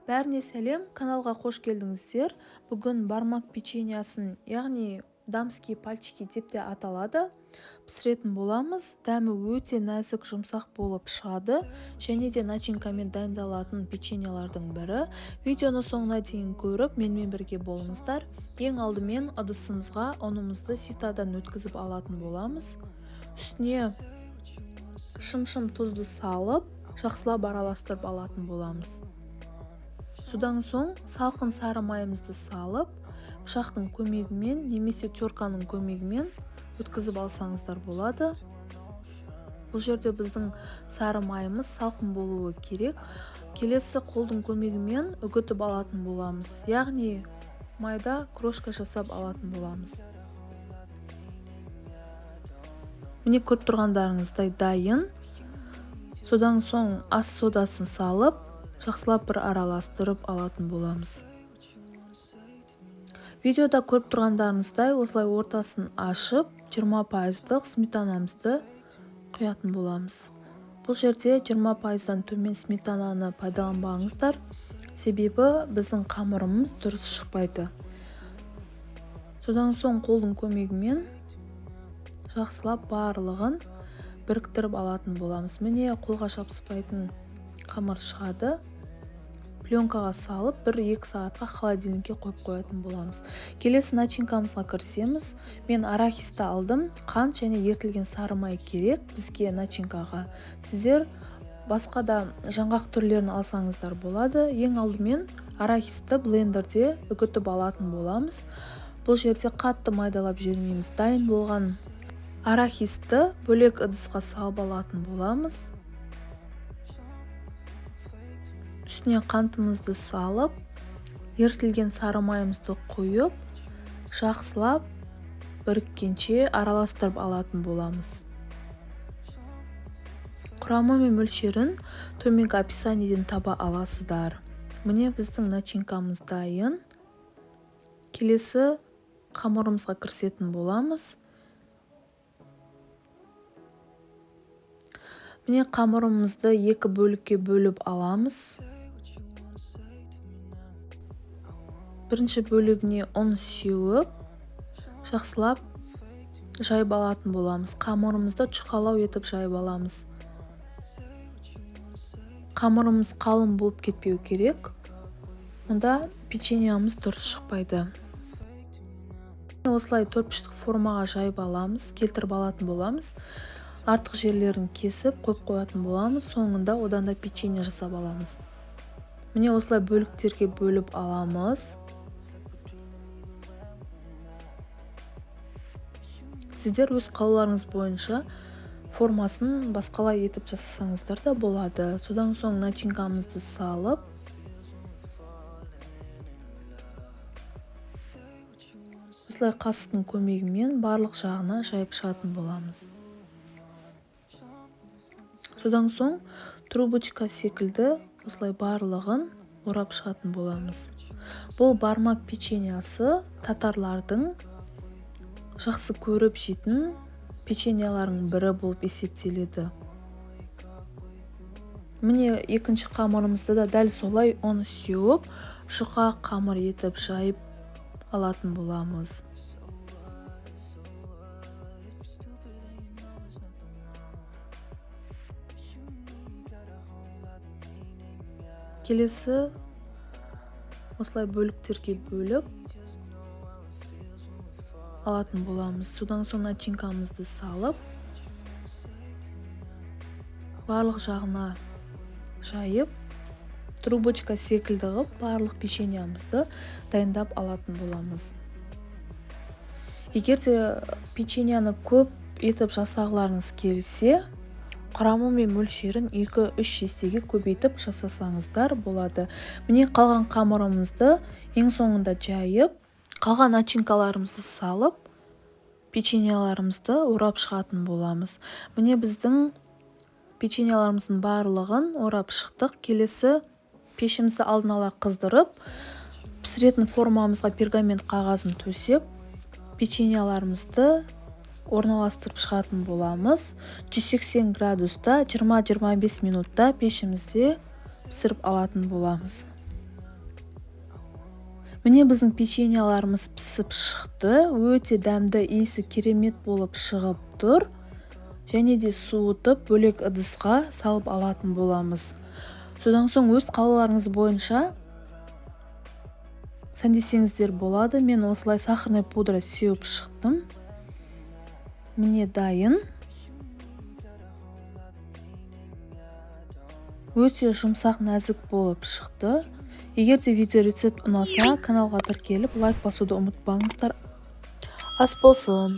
Бәріне сәлем, каналға қош келдіңіздер. Бүгін бармак печеньясын, яғни дамские пальчики деп те аталады, пісіретін боламыз. Дәмі өте нәзік, жұмсақ болып шығады және де начинкамен дайындалатын печеньялардың бірі. Видеоны соңына дейін көріп, менімен бірге болыңыздар. Ең алдымен ыдысымызға ұнымызды ситадан өткізіп алатын боламыз. Үстіне шым-шым тұзды салып, жақсылап араластырып алатын боламыз. Содан соң салқын сары майымызды салып, пышақтың көмегімен немесе терканың көмегімен өткізіп алсаңыздар болады. Бұл жерде біздің сары майымыз салқын болуы керек. Келесі қолдың көмегімен үгітіп алатын боламыз. Яғни майда крошка жасап алатын боламыз. Міне көріп тұрғандарыңыздай дайын. Содан соң ас содасын салып, жақсылап бір араластырып алатын боламыз. Видеода көріп тұрғандарыңыздай осылай ортасын ашып, 20%-лық сметанамызды құятын боламыз. Бұл жерде 20%-дан төмен сметананы пайдаланбаңыздар, себебі біздің қамырымыз дұрыс шықпайды. Содан соң қолдың көмегімен жақсылап барлығын біріктіріп алатын боламыз. Міне қолға жабыспайтын қамыр шығады. Пленкаға салып, 1-2 сағатқа холодильникке қойып қоятын боламыз. Келесі начинкамызға кірісеміз. Мен арахисті алдым. Қант және ерітілген сары май керек бізге начинкаға. Сіздер басқа да жаңғақ түрлерін алсаңыздар болады. Ең алдымен арахисті блендерде үгітіп алатын боламыз. Бұл жерде қатты майдалап жібермейміз. Дайын болған арахисті бөлек ыдысқа салып алатын боламыз. Үстіне қантымызды салып, ерітілген сары майымызды құйып, жақсылап біріккенше араластырып алатын боламыз. Құрамы мен мөлшерін төменгі описаниеден таба аласыздар. Міне біздің начинкамыз дайын. Келесі қамырымызға кірісетін боламыз. Міне қамырымызды екі бөлікке бөліп аламыз. Бірінші бөлігіне ұн сеуіп, жақсылап жайып алатын боламыз. Қамырымызды жұқалау етіп жайып аламыз. Қамырымыз қалың болып кетпеу керек. Онда печеньеміз дұрыс шықпайды. Осылай төртбұрыштық формаға жайып аламыз, келтіріп алатын боламыз. Артық жерлерін кесіп қойып қоятын боламыз. Соңында одан да печенье жасап аламыз. Міне осылай бөліктерге бөліп аламыз. Сіздер өз қалауларыңыз бойынша формасын басқалай етіп жасасаңыздар да болады. Содан соң начинкамызды салып, осылай қасықтың көмегімен барлық жағына жайып шығатын боламыз. Содан соң трубочка секілді осылай барлығын орап шығатын боламыз. Бұл бармак печеньясы татарлардың жақсы көріп жейтін печеньяларының бірі болып есептеледі. Міне екінші қамырымызды да дәл солай ұн сеуіп, жұқа қамыр етіп жайып алатын боламыз. Келесі осылай бөліктерге бөліп алатын боламыз. Содан соң начинкамызды салып, барлық жағына жайып, трубочка секілді қылып барлық печеньямызды дайындап алатын боламыз. Егер де печеньяны көп етіп жасағыларыңыз келсе, құрамы мен мөлшерін 2-3 есеге көбейтіп жасасаңыздар болады. Міне қалған қамырымызды ең соңында жайып, қалған начинкаларымызды салып, печеньяларымызды орап шығатын боламыз. Міне біздің печеньяларымыздың барлығын орап шықтық. Келесі пешімізді алдын ала қыздырып, пісіретін формамызға пергамент қағазын төсеп, печеньяларымызды орналастырып шығатын боламыз. 180 градуста 20-25 минутта пешімізде пісіріп алатын боламыз. Міне, біздің печеньеларымыз пісіп шықты. Өте дәмді, иісі керемет болып шығып тұр. Және де суытып, бөлек ыдысқа салып алатын боламыз. Содан соң өз қалауларыңыз бойынша сәндесеңіздер болады. Мен осылай сахарный пудра сеуіп шықтым. Міне, дайын. Өте жұмсақ, нәзік болып шықты. Егер де видео рецепт ұнаса, каналға тіркеліп, лайк басуды ұмытпаңыздар. Ас болсын.